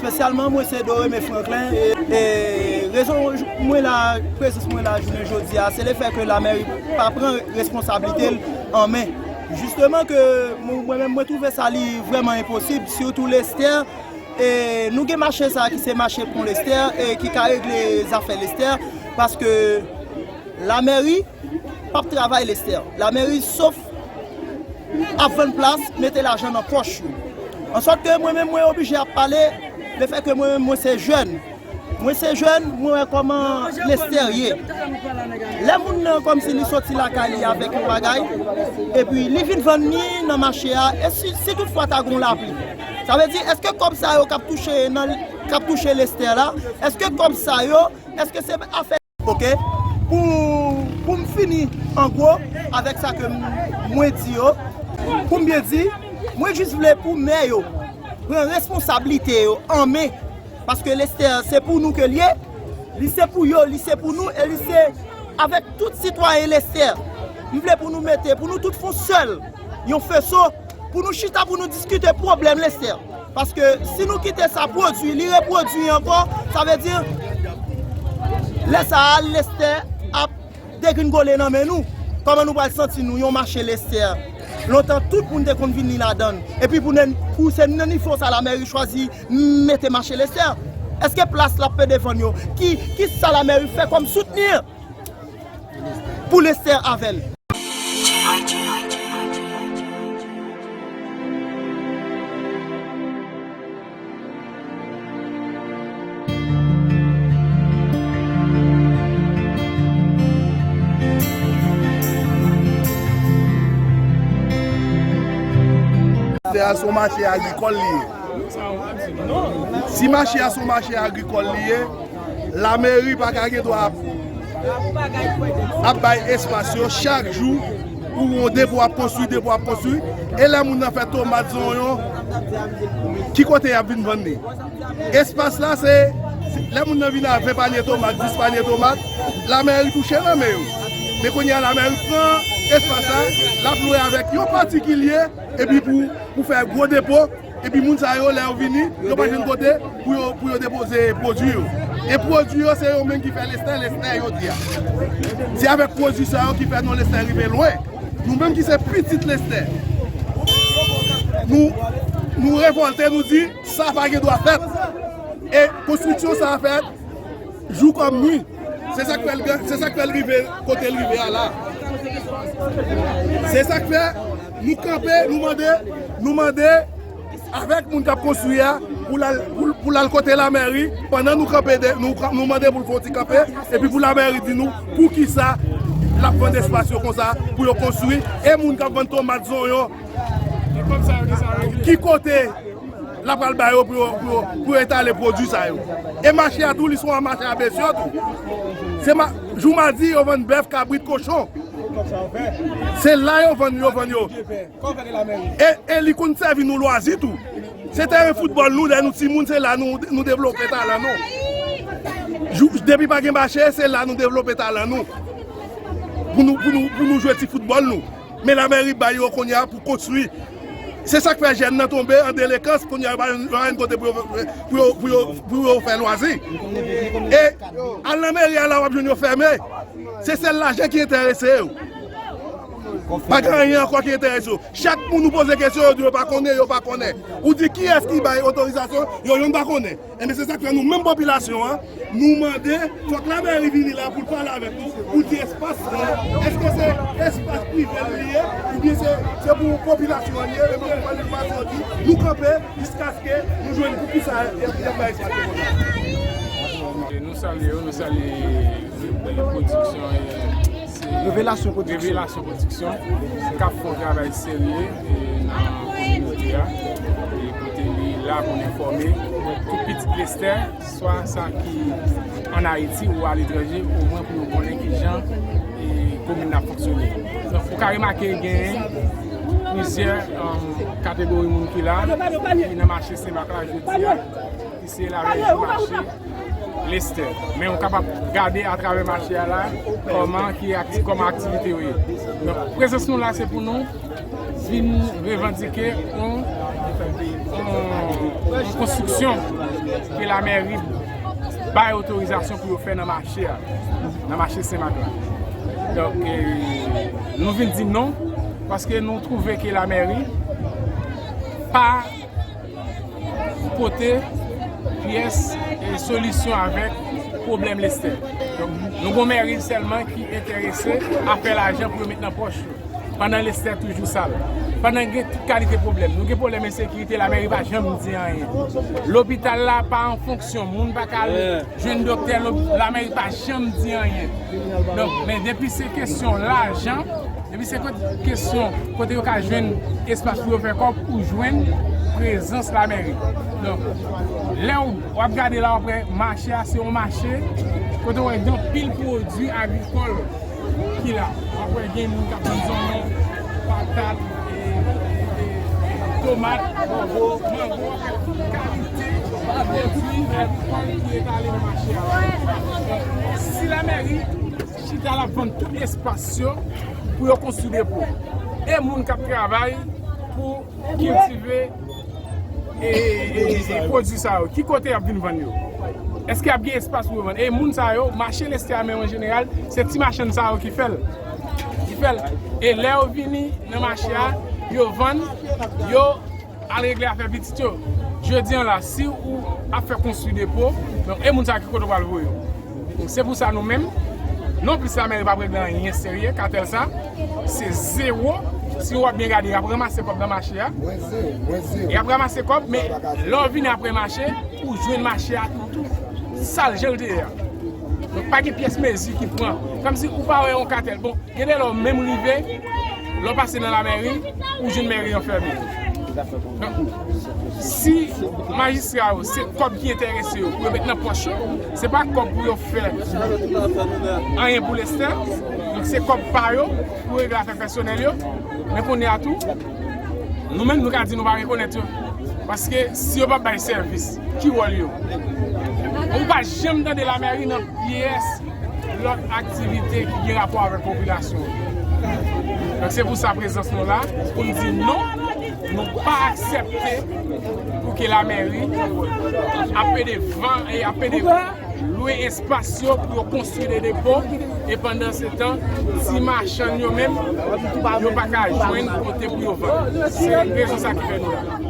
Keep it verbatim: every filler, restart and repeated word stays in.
Espesyalman, mwen se Doreme Franklin, e, e rezon mwen la, prezans mwen la jounen jodi a, se lefètke lamèri pa pran responsablite l an men. Jisteman ke mwen, mwen menm, mwen twouve sa li vrèman enposib, sitou Lestè, e nou gen mache sa ki se mache Pon Lestè, e ki ka regle zafè Lestè, paske lamèri p ap travay Lestè. Lamèri sof ap vann plas, mete lajan nan pòch yo. Ansòt ke mwen menm, mwen oblije ap pale, lefètke mwen menm, mwen se jèn. Mwen se jèn, mwen wè kòman Lestè ye. Lè moun nan kòmsi li soti lakay li avèk yon bagay, epi li vin vann li nan mache a, e si, si toutfwa ta gen yon lapli, sa vle di, èske kòb sa yo k ap touche nan, k ap touche Lestè la, èske kòb sa yo, èske se afè, oke? Pou, pou m fini an gwo avèk sa ke m, mwen di yo, pou m byen di, mwen jis vle pou mè yo pran responsablite yo an men. Paske Lestè, se pou nou ke l ye. Li se pou yo, li se pou nou, e li se avèk tout sitwayen Lestè. M vle pou nou mete, pou nou tout fè yon sèl, yon feso, pou nou chita, pou nou diskite pwoblèm Lestè. Paske si nou kite sa pwodui, li repwodui ankò, sa vle di, lè sa a, Lestè ap degringole nan men nou. Kòman nou pral santi nou yon mache Lestè? Lontan, tout moun te konn vini ladan l. Epi pou, pou se nan nivo sa lamèri chwazi mete mache Lestè. Èske plas l ap pede vann yo? Ki, ki sa lamèri fè kòm soutni pou Lestè avè l? Mache a se yon mache agrikòl li ye. Si mache a se yon mache agrikòl li ye, lameri pa ka gen dwa ap, ap bay espas yo chak jou pou yon depo ap konstwi, depo ap konstwi. E lè moun nan fè tomat, zonyon, ki kote y ap vin vann li? Espas la, se, se lè moun nan vin ak ven panye tomat, dis panye tomat, lameri touche nan men yo. Men kounye a, lameri pran espas la, l ap lwe avèk yon patikilye, epi pou, pou fè gwo depo, epi moun sa yo, lè yo vini, yo pa jwenn kote pou yo, pou yo depoze pwodui yo. E pwodui yo, se yo menm ki fè Lestè, Lestè yo di a. Se avèk pwodui sa yo ki fè non Lestè rive lwen. Nou menm ki se pitit Lestè, nou, nou revòlte, nou di, sa pa gen dwa fèt. E konstriksyon sa a fèt jou kòm nwi. Se sa k fè l gen, se sa k fè l rive kote l rive a la. Se sa k fè nou kanpe, nou mande, nou mande avèk moun k ap konstwi a pou l al, pou, pou l al kote lamèri, pandan nou kanpe, de, nou, nou mande pou l fè yon ti kanpe, epi pou lamèri di nou poukisa l ap vann espas yo konsa pou yo konstwi, e moun k ap vann tomat, zonyon, ki kote l ap pral ba yo pou yo, pou yo, pou yo etale pwodui sa yo. E mache a tou, li se yon mache a besyon tou. Se ma, jou madi, yo vann bèf, kabrit, kochon. Se la yo vann, yo vann yo. E, e li konn sèvi nou lwazi tou. Se teren foutbòl nou, lè nou timoun, se la nou, nou devlope talan nou. Jou, depi pa gen mache, se la nou devlope talan nou. Pou nou, pou nou, pou nou jwe ti foutbòl nou. Men lamèri bay yo kounye a pou konstwi. Se sa k fè jèn nan tonbe an delekans, kounye a yo pa jwenn, yo pa jwenn kote pou yo, pou yo, pou yo, pou yo fè lwazi. E al nan meri a la, w ap jwenn yo fèmen. Se sèl lajan ki enterese yo. Pa gen anyen ankò ki enterese yo. Chak moun ou poze kesyon, yo di yo pa konnen, yo pa konnen. Ou di kiyès ki bay otorizasyon, yo youn pa konnen. Enben, se sa k fè nou menm popilasyon an, nou mande, fòk lamèri vini la pou l pale avèk nou, pou di espas sa, èske se espas prive l li ye, oubyen se, se pou popilasyon an li ye, e pou popilasyon an di, nou kanpe jiskaske nou jwenn poukisa y ap, y ap bay espas yo konsa. Nou salye yo, nou salye pwodiksyon, e, se Revelasyon Pwodiksyon. Revelasyon Pwodiksyon, k ap fè yon travay serye, e, nan kominote a, e kote li la pou l enfòme tout pitit Lestè, swa sa ki ann Ayiti ou aletranje, omwen pou yo konnen kijan, e, komin nan ap fonksyone. Donk, ou ka remake gen plizyè, um, kategori moun ki la, ki nan mache Senmak la jodi a, ki se la rejyon mache Lestè. Men ou kapab gade atravè mache a la, kòman ki akti-, kòman aktivite yo ye. Donk, prezans nou la, se pou nou vin revandike yon, yon, yon Konstriksyon ke lamèri bay otorizasyon pou yo fè nan mache a, nan mache Senmak la. Donk, e, nou vin di non, paske nou twouve ke lamèri pa pote pyès, e, solisyon avèk pwoblèm Lestè. Donk, nou gon mèri sèlman ki enterese a fè lajan pou yo met nan pòch yo. Pandan Lestè toujou sal. Pandan gen tout kalite pwoblèm. Nou gen pwoblèm ensekirite, lamèri pa janm di anyen. Lopital la pa an fonksyon, moun pa ka al jwenn doktè, lo- lamèri pa janm di anyen. Donk, men depi se kesyon lajan, depi se kot- kesyon kote yo ka jwenn espas pou yo fè kòb, ou jwenn prezans lamèri. Donk, lè w w ap gade la, w ap wè mache a, se yon mache kote w wè gen anpil pwodui agrikòl ki la. W ap wè gen moun k ap vann zonyon, patat, e, e, e, tomat, mango, mango, kalite pwodui agrikòl ki etale nan mache a. Si lamèri chita l ap vann tout espas yo pou yo konstwi depo. E moun k ap travay pou kiltive e, e, e, e pwodui sa yo. Ki kote y ap vin vann yo? Èske y ap gen espas pou yo vann? E moun sa yo, mache Lestè a menm an jeneral, se ti machann sa yo ki fè l. Ki fè l. E lè yo vini nan mache a, yo vann, yo al regle afè pitit yo. Jodi an la, si ou ap fè konstwi depo, donk e moun sa yo ki kote w pral voye yo? Donk, se pou sa nou menm, non plis lamèri p ap regle anyen serye, katèl sa, se zewo. Si w ap byen gade, y ap ranmase kòb nan mache a. Mwen zewo, mwen zewo. Y ap ranmase kòb, men lè w vini apre mache, ou jwenn mache a tou sal jan l te ye a. Donk, pa gen pyès mezi ki pran. Kòmsi ou pa wè yon katèl. Bon, gen de lè w menm rive, lè w pase nan lamèri, ou jwenn mèri an fèmen. Donk, si majistra yo, se kòb ki enterese yo, pou yo met nan pòch yo, se pa kòb pou yo fè anyen pou Lestè. Donk, se kòb pa yo, pou regle afè pèsonèl yo. Men kounye a tou, nou menm, nou ka di nou pa rekonèt yo. Paske si yo pa bay sèvis, ki wòl yo? Ou pa janm tande lamèri nan pyès lòt aktivite ki gen rapò avèk popilasyon. Donk, se pou sa prezans nou la, pou n di non, nou pa aksepte pou ke lamèri ap pede van e ap pede lwe espas yo pou yo konstwi de depo, e pandan se tan, ti machann yo menm, yo pa ka jwenn kote pou yo vann. Se rezon sa ki fè nou la.